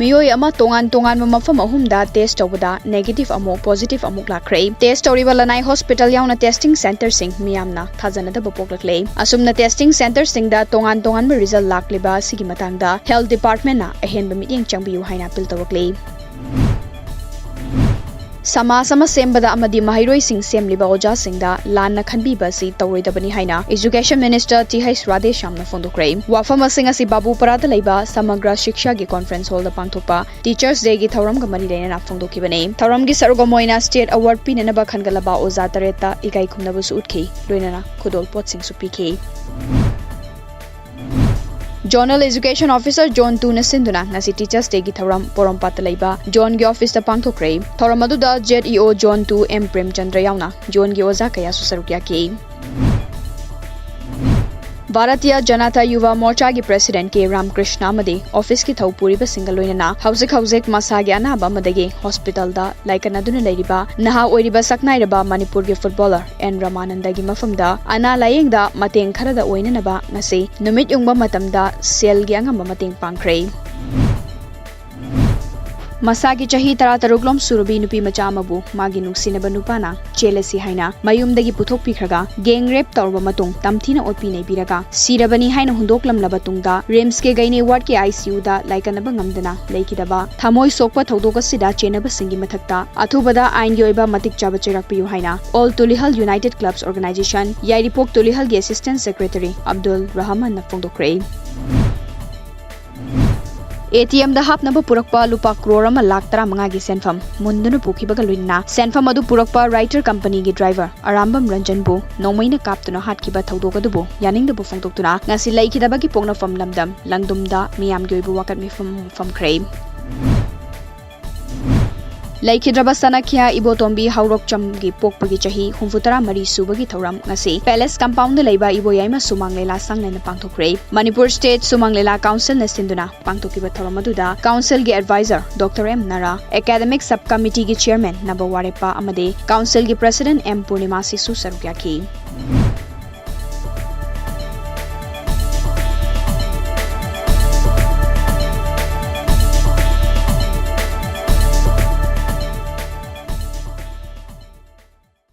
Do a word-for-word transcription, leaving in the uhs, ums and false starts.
ꯃꯤꯑꯣꯏ ꯑꯃ ꯇꯣꯉꯥꯟ ꯇꯣꯉꯥꯟꯕ ꯃꯐꯝ ꯑꯍꯨꯝꯗ test ꯇꯧꯕꯗ negative ꯑꯃꯨꯛ positive ꯑꯃꯨꯛ ꯂꯥꯛꯈ꯭ꯔꯦ꯫ Test ꯇꯧꯔꯤꯕ ꯂꯅꯥꯏ hospital ꯌꯥꯎꯅ testing centreꯁꯤꯡ ꯃꯤꯌꯥꯝꯅ ꯊꯥꯖꯅꯗꯕ ꯄꯣꯛꯂꯛꯂꯦ꯫ ꯑꯁꯨꯝꯅ testing centreꯁꯤꯡꯗ ꯇꯣꯉꯥꯟ ꯇꯣꯉꯥꯟꯕ result ꯂꯥꯛꯂꯤꯕ ꯑꯁꯤꯒꯤ ꯃꯇꯥꯡꯗ health departmentꯅ ꯑꯍꯦꯟꯕ ꯃꯤꯠꯌꯦꯡ ꯆꯪꯕꯤꯌꯨ ꯍꯥꯏꯅ appeal ꯇꯧꯔꯛꯂꯤ꯫ ꯁꯃꯥꯖ ꯑꯃ ꯁꯦꯝꯕꯗ ꯑꯃꯗꯤ ꯃꯍꯩꯔꯣꯏꯁꯤꯡ ꯁꯦꯝꯂꯤꯕ ꯑꯣꯖꯥꯁꯤꯡꯗ ꯂꯥꯟꯅ ꯈꯟꯕꯤꯕ ꯑꯁꯤ ꯇꯧꯔꯣꯏꯗꯕꯅꯤ ꯍꯥꯏꯅ Education Minister ꯇꯤ ꯍꯩꯆ ꯔꯥꯙꯦꯁ꯭ꯌꯥꯝꯅ ꯐꯣꯡꯗꯣꯛꯈ꯭ꯔꯦ꯫ ꯋꯥꯐꯝ ꯑꯁꯤꯡ ꯑꯁꯤ ꯕꯥꯕꯨꯄꯥꯔꯥꯗ ꯂꯩꯕ ꯁꯃꯒ꯭ꯔ ꯁꯤꯛꯁꯥꯒꯤ conference hallꯗ ꯄꯥꯡꯊꯣꯛꯄ Teachers Dayꯒꯤ ꯊꯧꯔꯝꯒ ꯃꯔꯤ ꯂꯩꯅꯅ ꯐꯣꯡꯗꯣꯛꯈꯤꯕꯅꯤ꯫ ꯊꯧꯔꯝꯒꯤ ꯁꯔꯨꯛ ꯑꯃ ꯑꯣꯏꯅ state award ꯄꯤꯅꯅꯕ ꯈꯟꯒꯠꯂꯕ ꯑꯣꯖꯥ ꯇꯔꯦꯠꯇ ꯏꯀꯥꯏ ꯈꯨꯝꯅꯕꯁꯨ ꯎꯠꯈꯤ, ꯂꯣꯏꯅꯅ ꯈꯨꯗꯣꯜꯄꯣꯠꯁꯤꯡꯁꯨ ꯄꯤꯈꯤ꯫ Zonal Education Officer Zone twoꯅ ꯁꯤꯟꯗꯨꯅ ꯉꯁꯤ Teachers Dayꯒꯤ ꯊꯧꯔꯝ ꯄꯣꯔꯣꯝꯄꯥꯠꯇ ꯂꯩꯕ zoneꯒꯤ officeꯇ ꯄꯥꯡꯊꯣꯛꯈ꯭ꯔꯦ꯫ ꯊꯧꯔꯝ ꯑꯗꯨꯗ Z E O Zone two M Premchandra ꯌꯥꯎꯅ zoneꯒꯤ ꯑꯣꯖꯥ ꯀꯌꯥꯁꯨ ꯁꯔꯨꯛ ꯌꯥꯈꯤ꯫ ꯚꯥꯔꯇꯤꯌ ꯖꯅꯇꯥ ꯌꯨꯚꯥ ꯃꯣꯔꯆꯥꯒꯤ president ꯀꯦ ꯔꯥꯃꯀ꯭ꯔꯤꯁꯅ ꯑꯃꯗꯤ officeꯀꯤ ꯊꯧ ꯄꯨꯔꯤꯕꯁꯤꯡꯒ ꯂꯣꯏꯅꯅ ꯍꯧꯖꯤꯛ ꯍꯧꯖꯤꯛ ꯃꯁꯥꯒꯤ ꯑꯅꯥꯕ ꯑꯃꯗꯒꯤ hospitalꯗ ꯂꯥꯏꯀꯠꯅꯗꯨꯅ ꯂꯩꯔꯤꯕ ꯅꯍꯥ ꯑꯣꯏꯔꯤꯕ ꯁꯛꯅꯥꯏꯔꯕ ꯃꯅꯤꯄꯨꯔꯒꯤ footballer ꯑꯦꯟ ꯔꯃꯥꯅꯟꯗꯒꯤ ꯃꯐꯝꯗ ꯑꯅꯥ ꯂꯥꯌꯦꯡꯗ ꯃꯇꯦꯡ ꯈꯔꯗ ꯑꯣꯏꯅꯅꯕ ꯉꯁꯤ ꯅꯨꯃꯤꯠ ꯌꯨꯡꯕ ꯃꯇꯝꯗ ꯁꯦꯜꯒꯤ ꯑꯉꯝꯕ ꯃꯇꯦꯡ ꯄꯥꯡꯈ꯭ꯔꯦ꯫ ꯃꯁꯥꯒꯤ ꯆꯍꯤ ꯇꯔꯥꯇꯔꯨꯛ ꯂꯣꯝ ꯁꯨꯔꯕꯤ ꯅꯨꯄꯤ ꯃꯆꯥ ꯑꯃꯕꯨ ꯃꯥꯒꯤ ꯅꯨꯡꯁꯤꯅꯕ ꯅꯨꯄꯥꯅ ꯆꯦꯜꯂꯁꯤ ꯍꯥꯏꯅ ꯃꯌꯨꯝꯗꯒꯤ ꯄꯨꯊꯣꯛꯄꯤꯈ꯭ꯔꯒ gang rape ꯇꯧꯔꯕ ꯃꯇꯨꯡ ꯇꯝꯊꯤꯅ ꯑꯣꯠꯄꯤ ꯅꯩꯕꯤꯔꯒ ꯁꯤꯔꯕꯅꯤ ꯍꯥꯏꯅ ꯍꯨꯟꯗꯣꯛꯂꯝꯂꯕ ꯇꯨꯡꯗ RIMSꯀꯤ gynae wardꯀꯤ ICUꯗ ꯂꯥꯏꯀꯠꯅꯕ ꯉꯝꯗꯅ ꯂꯩꯈꯤꯗꯕ ꯊꯃꯣꯏ ꯁꯣꯛꯄ ꯊꯧꯗꯣꯛ ꯑꯁꯤꯗ ꯆꯦꯟꯅꯕꯁꯤꯡꯒꯤ ꯃꯊꯛꯇ ꯑꯊꯨꯕꯗ ꯑꯥꯏꯟꯒꯤ ꯑꯣꯏꯕ ꯃꯇꯤꯛ ꯆꯥꯕ ꯆꯩꯔꯥꯛ ꯄꯤꯌꯨ ꯍꯥꯏꯅ All Tulihal United Clubs Organisation, ꯌꯥꯏꯔꯤꯄꯣꯛ ꯇꯨꯂꯤꯍꯜꯒꯤ Assistant Secretary ꯑꯕꯗꯨꯜ ꯔꯍꯃꯟꯅ ꯐꯣꯡꯗꯣꯛꯈ꯭ꯔꯦ꯫ ATMꯗ ꯍꯥꯞꯅꯕ ꯄꯨꯔꯛꯄ ꯂꯨꯄꯥ ꯀ꯭ꯔꯣꯔ ꯑꯃ ꯂꯥꯈ ꯇꯔꯥꯃꯉꯥꯒꯤ ꯁꯦꯟꯐꯝ ꯃꯨꯟꯗꯨꯅ ꯄꯨꯈꯤꯕꯒ ꯂꯣꯏꯅꯅ ꯁꯦꯟꯐꯝ ꯑꯗꯨ ꯄꯨꯔꯛꯄ Ryder companyꯒꯤ driver ꯑꯔꯥꯝꯕꯝ ꯔꯟꯖꯟꯕꯨ ꯅꯣꯡꯃꯩꯅ ꯀꯥꯞꯇꯨꯅ ꯍꯥꯠꯈꯤꯕ ꯊꯧꯗꯣꯛ ꯑꯗꯨꯕꯨ ꯌꯥꯅꯤꯡꯗꯕ ꯐꯣꯡꯗꯣꯛꯇꯨꯅ ꯉꯁꯤ ꯂꯩꯈꯤꯗꯕꯒꯤ ꯄꯣꯛꯅꯐꯝ ꯂꯝꯗꯝ ꯂꯪꯗꯨꯝꯗ ꯃꯤꯌꯥꯝꯒꯤ ꯑꯣꯏꯕ ꯋꯥꯀꯠ ꯃꯤꯐꯝ ꯑꯃ ꯐꯝꯈ꯭ꯔꯦ꯫ ꯂꯩꯈꯤꯗ꯭ꯔꯕ ꯁꯅꯥꯈ꯭ꯌꯥ ꯏꯕꯣꯇꯣꯝꯕꯤ ꯍꯥꯎꯔꯣꯛꯆꯝꯒꯤ ꯄꯣꯛꯄꯒꯤ ꯆꯍꯤ ꯍꯨꯝꯐꯨꯇꯔꯥ ꯃꯔꯤ ꯁꯨꯕꯒꯤ ꯊꯧꯔꯝ ꯉꯁꯤ Palace compoundꯗ ꯂꯩꯕ ꯏꯕꯣꯌꯥꯏꯃ ꯁꯨꯃꯥꯡ ꯂꯤꯂꯥ ꯁꯪ ꯂꯩꯅ ꯄꯥꯡꯊꯣꯛꯈ꯭ꯔꯦ꯫ ꯃꯅꯤꯄꯨꯔ State ꯁꯨꯃꯥꯡ ꯂꯤꯂꯥ Councilꯅ ꯁꯤꯟꯗꯨꯅ ꯄꯥꯡꯊꯣꯛꯈꯤꯕ ꯊꯧꯔꯝ ꯑꯗꯨꯗ Councilꯒꯤ advisor Doctor M ꯅꯔꯥ, Academic Sub Committeeꯒꯤ chairman ꯅꯕ ꯋꯥꯔꯦꯞꯄ ꯑꯃꯗꯤ Councilꯒꯤ president M ꯄꯨꯔꯅꯤꯃꯥꯁꯤꯁꯨ ꯁꯔꯨꯛ ꯌꯥꯈꯤ꯫